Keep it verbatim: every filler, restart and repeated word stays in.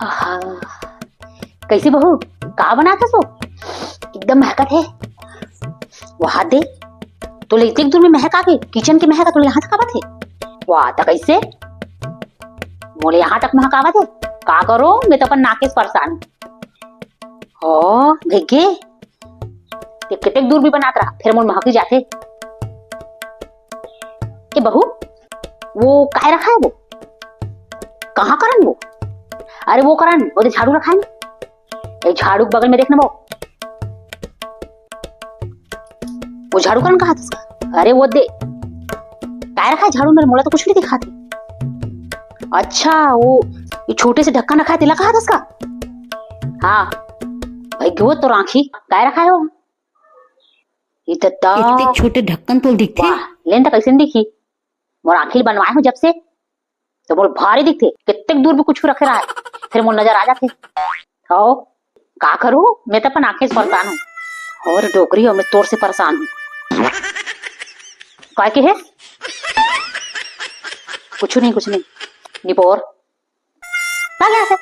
आहा, कइसे बहू, का बनात हस वो? एकदम महकत हे। वाह दे, तोला इतेक दूर में महक आगे, किचन के महक तोला यहाँ तक आवत हे। वाह, त कइसे? मोला यहाँ तक महक आवत हे। का करो, मैं तो अपन नाके से परेशान हूँ। हो, भइगे, ते कितेक दूर भी बनात रहा, फेर मोर महक ही जाथे। ए बहू, वो काय रखा है वो? कहाँ करन वो? अरे वो करन, वो तो झाड़ू रखा है ना। ए झाड़ू के बगल में देखना वो। वो झाड़ू करन कहा था उसका? अरे वो दे। काय रखा है झाड़ू में? मोला तो कुछ नहीं दिखाते। अच्छा, वो ये छोटे से ढक्कन रखा है, तेला कहा था उसका? हाँ, भाई वो तो राखी काय रखा है वो? ये दद्दा। इतने छोटे ढक्कन तोल दिखथे? वाह, लेन त कइसे दिखी? मोर आँखी ल बनवाए हूँ जब से, तो मोर भारी दिखथे। कितेक दूर भी कुछ रखे रहा है, फेर मोर नजर आ जाथे। हो, का करूँ, मैं तो अपन आँखी से परेशान हूँ। और डोकरी हो, मैं तोर से परेशान हूँ। काय के हे? कुछ नहीं, कुछ नहीं। निपोर, भाग यहाँ से।